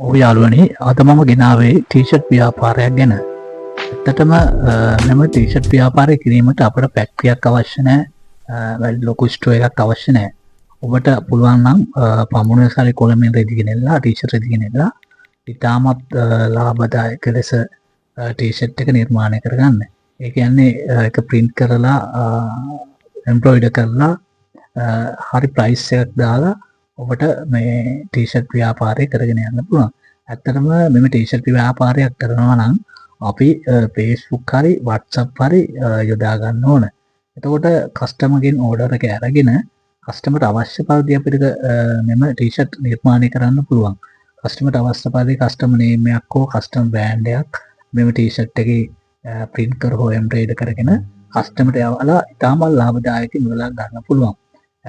ඔව් යාළුවනේ, අද මම ගෙනාවේ ටී-ෂර්ට් ව්‍යාපාරයක් ගැන. ඇත්තටම මෙම ටී-ෂර්ට් ව්‍යාපාරය කිරීමට අපට ෆැක්ටරියක් අවශ්‍ය නැහැ. වැඩි ලොකු ස්ටෝර් එකක් අවශ්‍ය නැහැ. ඔබට පුළුවන් නම් බමුණුවෙස් හරි කොළඹින් රෙදි ගෙනල්ලා, ටී-ෂර්ට් රෙදි ගෙනල්ලා ඉතාමත් ලාභදායක ලෙස ටී-ෂර්ට් එක නිර්මාණය කරගන්න. ඒ කියන්නේ ඒක ප්‍රින්ට් කරලා, එම්බ්‍රොයිඩර් කරලා, හරි ප්‍රයිස් එකක් දාලා ඔබට මේ ටී-ෂර්ට් ව්‍යාපාරය කරගෙන යන්න පුළුවන්. ඇත්තටම මෙම ටී-ෂර්ට් ව්‍යාපාරයක් කරනවා නම් අපි Facebook හරි WhatsApp හරි යොදා ගන්න ඕන. එතකොට කස්ටමර්ගෙන් ඕඩර් එක අරගෙන කස්ටමර්ට අවශ්‍ය පරිදි අපිට මෙම ටී-ෂර්ට් නිර්මාණය කරන්න පුළුවන්. කස්ටමර්ට අවශ්‍ය පරිදි කස්ටමර් නේම් එකක් හෝ කස්ටමර් බ්‍රෑන්ඩ් එකක් මෙම ටී-ෂර්ට් එකේ ප්‍රින්ට් කර හෝ එම්බ්‍රොයිඩර් කරගෙන කස්ටමර්ට යවලා ඉතාමත් ලාභදායක මුදලක් ගන්න පුළුවන්.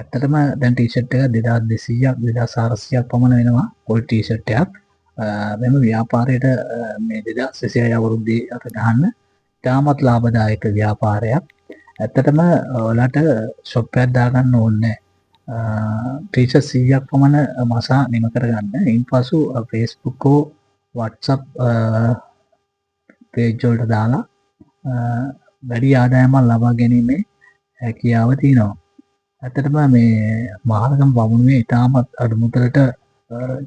ඇත්තටම දැන් ටී-ෂර්ට් එක 2200ක් 2400ක් පමණ වෙනවා පොල් ටී-ෂර්ට් එකක්. මෙම ව්‍යාපාරයට මේ 2026 අවුරුද්දේ අත ගහන්න ඉතාමත් ලාභදායක ව්‍යාපාරයක්. ඇත්තටම ඔයාලට ෂොප් එකක් දාගන්න ඕනේ නැහැ. ටී-ෂර්ට් 100ක් පමණ මසා නිම කරගන්න. ඉන්පසු Facebook හෝ WhatsApp page වලට දාලා වැඩි ආදායමක් ලබා ගැනීමේ හැකියාව තියෙනවා. ඇත්තටම මේ මහරගම බමුණුවේ ඉතාමත් අඩු මුදලට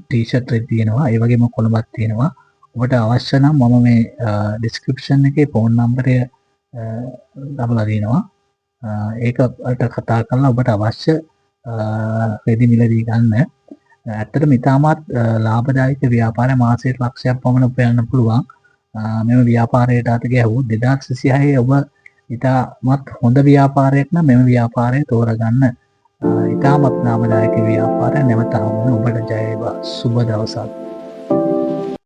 ටී-ෂර්ට් රෙදි තියෙනවා. ඒ වගේම කොළඹත් තියෙනවා. ඔබට අවශ්‍ය නම් මම මේ ඩිස්ක්‍රිප්ෂන් එකේ ෆෝන් නම්බරය ලබලා දෙනවා. ඒකට කතා කරලා ඔබට අවශ්‍ය රෙදි මිලදී ගන්න. ඇත්තටම ඉතාමත් ලාභදායක ව්‍යාපාරයක්. මාසයට ලක්ෂයක් පමණ උපයන්න පුළුවන්. මෙම ව්‍යාපාරයට අත ගැහුවොත් 2026 ඔබ ඉතාමත් හොඳ ව්‍යාපාරයක් නම් මෙම ව්‍යාපාරය තෝරගන්න. ඉතාමත් ලාභදායක ව්‍යාපාරයක්. නැවත හමු වෙන ඔබට ජය වේවා. සුබ දවසක්.